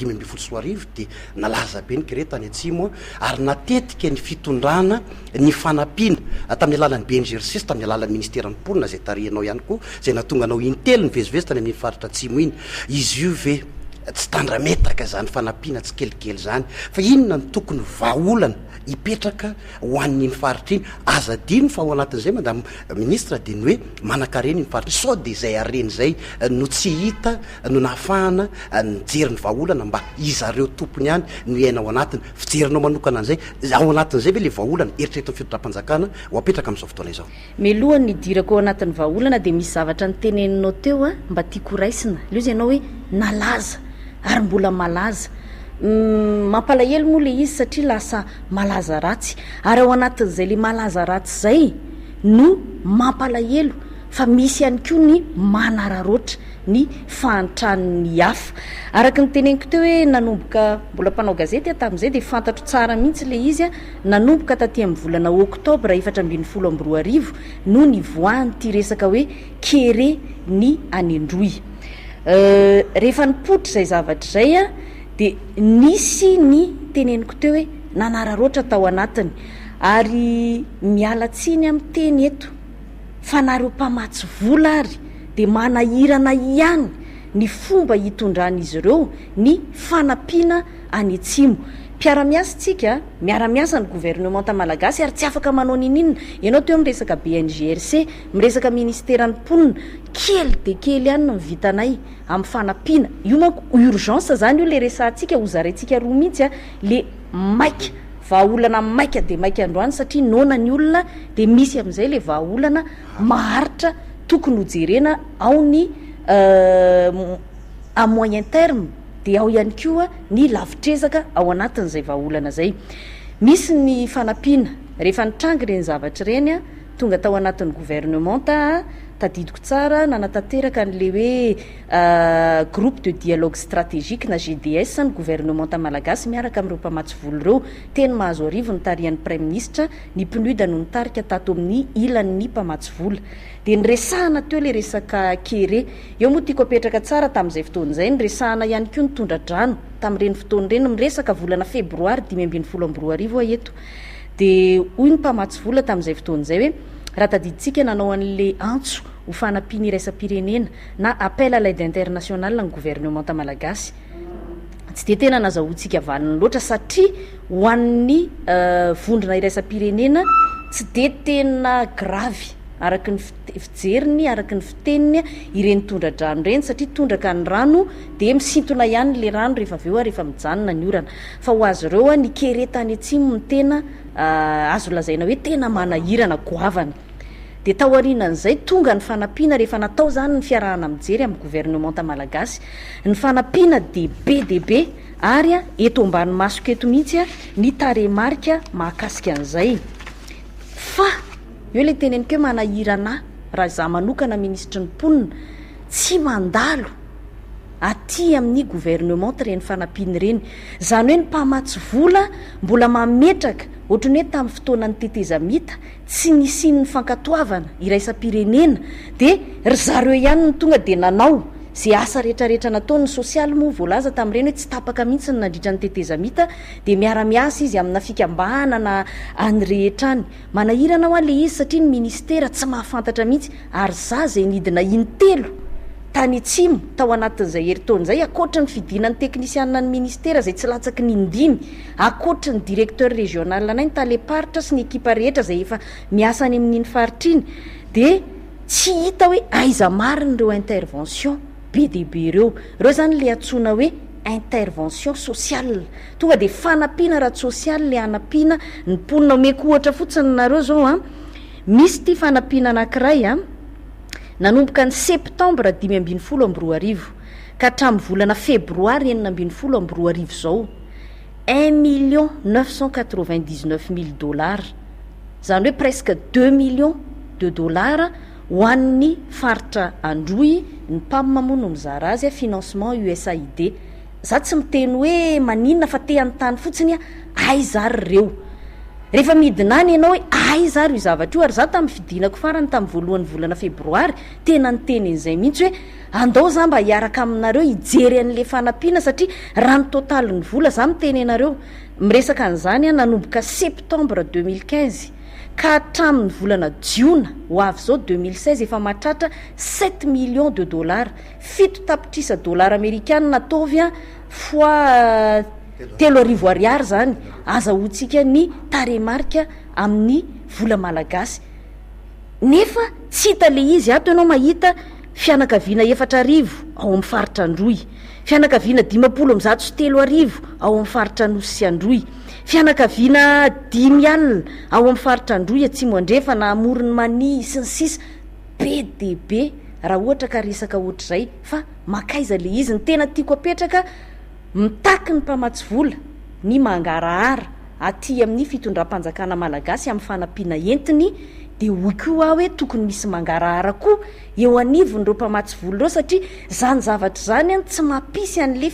2015 dia nalaza be ny kere tany atsimo ary natetika ny fitondrana ny fanampiana tamin'ny alalan'ny BNGRC sy tamin'ny alalan'ny ministeran'ny mponina izay tarihanao ihany koa, izay nahatonga anao intelo nivezivezy tany amin'iny faritra atsimo iny. Izy io ve tsy tandrametaka izany fanampiana tsikelikely izany? Fa inona no tokony vahaolana hipetraka ho an'iny faritra iny? Aza adino fa ao anatin'izay madame ministre dia ny hoe manankarena iny faritra iny, sao dia izay harena izay no tsy hita no nahafahana nijery ny vahaolana mba izareo tompony ihany no hiaina ao anatiny. Fijerinao manokana an'izay, ao anatin'izay ve ilay vahaolana eritreretin'ny fitondram-panjakana ho apetraka amin'izao fotoana izao? Mialohan'ny hidirako ao anatin'ny vahaolana dia misy zavatra noteneninao teo mba tiako horaisina. Ilay izy ianao hoe nalaza ary mbola malaza. Mampalahelo moa ilay izy satria lasa malaza ratsy. Ary ao anatin'izay ilay malaza ratsy izay no mampalahelo fa misy ihany koa ny manararaotra ny fahantran'ny hafa. Araka ny teneniko teo hoe nanomboka, mbola mpanao gazety aho tamin'izay dia fantatro tsara mihitsy ilay izy, nanomboka taty amin'ny volana oktobra 2014 no nivoahan'ity resaka hoe kere ny any Androy. Rehefa nipoitra izay zavatra izay dia nisy ny teneniko teo hoe nanararaotra tao anatiny. Ary miala tsiny aho miteny eto. Fa nareo mpamatsy vola ary dia manahirana ihany ny fomba hitondran'izy ireo ny fanampiana any atsimo. Mpiara-miasa isika, miara-miasa ny governemanta malagasy ary tsy afaka manao n'ininona. Ianao teo miresaka BNGRC, miresaka ministeran'ny mponina, kely dia kely ihany ny vitanay amin'ny fanampiana. Io manko urgence izany io ilay resahantsika, hozaraintsika roa mihitsy ilay maika. Vahaolana maika dia maika androany satria noana ny olona dia misy amin'izay ilay vahaolana maharitra tokony ho jerena ao ny à moyen terme dia ao ihany koa ny lavitr'ezaka ao anatin'izay vahaolana izay. Misy ny fanampiana rehefa nitranga ireny zavatra ireny tonga tao anatin'ny gouvernementa tadidiko tsara nanatanteraka an'ilay hoe Groupe de dialogue stratégique na GDS ny governemanta malagasy miaraka amin'ireo mpamatsy vola ireo. Teny Mahazoarivo notarihan'ny Praiminisitra, ny PNUD no nitarika tato amin'ny ilan'ny mpamatsy vola. Dia niresahana teo ilay resaka kere. Eo moa tiako apetraka tsara tamin'izay fotoana izay, niresahana ihany koa ny tondra-drano tamin'ireny fotoana ireny, miresaka volana febroary 2015 aho eto. Dia hoy ny mpamatsy vola tamin'izay fotoana izay hoe, raha tadidintsika nanao an'ilay antso ho fanampiana iraisam-pirenena, na appel à l'aide internationale ny governemanta malagasy. Tsy dia tena nazahoantsika valiny loatra satria ho an'ny vondrona iraisam-pirenena tsy dia tena gravy araka ny fijeriny, araka ny fiteniny ireny tondra-drano ireny satria tondraka ny rano dia misintona ihany ilay rano rehefa avy eo ary efa mijanona ny orana. Fa ho azy ireo ny kere tany atsimo no tena azo lazaina hoe tena manahirana goavana. Dia taorianan'izay tonga ny fanampiana rehefa natao izany ny fiarahana mijery amin'ny governemanta malagasy. Ny fanampiana dia be dia be ary eto ambany masoko eto mihitsy ny tarehimarika mahakasika an'izay. Fa eo ilay teneniko hoe manahirana ahy raha izaho manokana minisitry ny mponina tsy mandalo aty amin'ny governemanta ireny fanampiana ireny. Izany hoe ny mpamatsy vola mbola mametraka ohatran'ny hoe tamin'ny fotoanan'ny tetezamita tsy nisian'ny fankatoavana iraisam-pirenena dia ry zareo ihany no tonga dia nanao ze asa retraretra nataony, ny sosialy moa voalaza tamin'ireny hoe tsy tapaka mihitsy ny nandritra ny tetezamita dia miara-miasa izy amina fikambanana any rehetra any. Manahirana hoa le izy satria ny ministera tsy mahafantatra mihitsy ary za zay nidina intelo tany atsimo tao anatin'izay herintaona izay ankoatra ny fidinan'ny teknisianina ny ministera izay tsy latsaky ny indimy Ankoatry ny directeur régional anay, ny talem-paritra sy ny ekipa rehetra izay efa miasa any amin'iny faritra iny dia tsy hita hoe aiza marina ireo intervention be dia be ireo. Ireo izany ilay antsoina hoe intervention sociale. Tonga dia fanampiana ara-tsosialy ilay hanampiana ny mponina. Omeko ohatra fotsiny nareo izao an, misy ity fanampiana anankiray an, nanomboka ny septembre 2015 ka hatramin'ny volana febroary 2016 izao, un million 999 mille dollars, izany hoe presque 2 millions de dollars ho an'ny faritra Androy, ny PAM moa no mizara azy, financement USAID. Za tsy miteny hoe maninona fa te hanontany fotsiny aiza ary ireo. Rehefa midina any ianao hoe aiza ary io zavatra io, ary za tamin'ny fidinako farany tamin'ny voalohan'ny volana febroary tena niteny an'izay mihitsy hoe andao za mba hiaraka aminareo hijery an'le fanampiana satria raha ny totalin'ny vola, za miteny anareo miresaka an'izany aho nanomboka septembre 2015 ka hatramin'ny volana jiona ho avy izao 2016 efa mahatratra sept millions de dollars, 7 tapitrisa dolara amerikana, ataovy a fois 3000 ariary zany azahoantsika ny tarehimarika amin'ny vola malagasy, nefa tsy hita le izy ato. Ianao mahita fianakaviana 4000 ao amin'ny faritra Androy, fianakaviana 3150 ao amin'ny faritra Anosy sy Androy, fianakaviana 50 ao amin'ny faritra Androy Atsimo Andrefana, Amoron'i Mania sy ny sisa, be de be raha ohatra ka resaka ohatr'izay. Fa makaiza le izy? Ny tena tiako apetraka, mitaky ny mpamatsy vola ny mangarahara aty amin'ny fitondram-panjakana malagasy amin'ny fanampiana entiny, de hoy koa aho hoe tokony misy mangarahara koa eo anivon'ireo mpamatsy vola ireo, satria zany zavatra zany any tsy mampisy an'le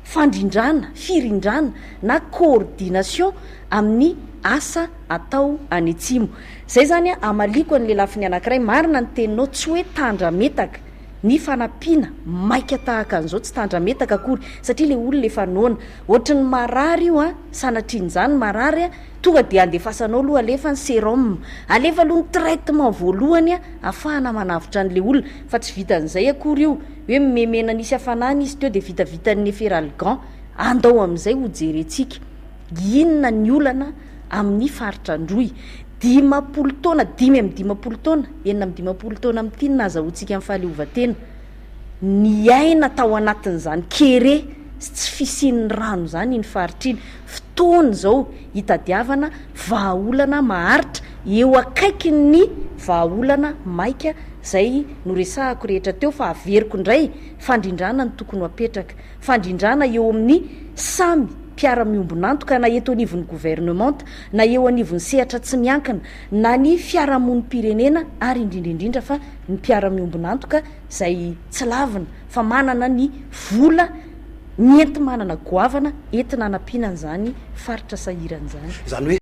fandrindrana, firindrana na coordination amin'ny asa atao any atsimo. Zay zany a amaliko an'le lafiny anankiray. Marina ny teninao, tsy hoe tandrametaka ny fanampiana maika tahaka an'izao, tsy tandrametaka akory, satria le olona efa noana, ohatry ny marary io a, sanatrian'izany marary a, tonga de andefasanao aloha, alefa ny sérum, alefa aloha ny traitement voalohany a ahafahana manavotra an'le olona, fa tsy vitan'izay akory io hoe memena nisy hafanana izy teo de vitavitan'ny Efferalgan. Andao amin'izay ho jerentsika inona ny olana amin'ny faritra Androy. 50 taona, 55 taona, 56 taona amin'ity ny nahazahoantsika amin'ny fahaleovantena, ny aina tao anatin'izany kere sy tsy fisian'ny rano zany iny faritra iny. Fotoana izao hitadiavana vahaolana maharitra eo akaiky ny vahaolana maika zay noresahako rehetra teo, fa averiko indray: fandrindrana ny tokony ho apetraka, fandrindrana eo amin'ny samy mpiara-miombonantoka, na eto anivon'ny gouvernementa, na eo anivon'ny sehatra tsy miankina, na ny fiarahamonim-pirenena, ary indrindraindrindra fa ny mpiara-miombonantoka zay tsy lavina fa manana ny vola ny enti-manana goavana entina anampiana an'izany faritra sahiran'izany. Zany hoe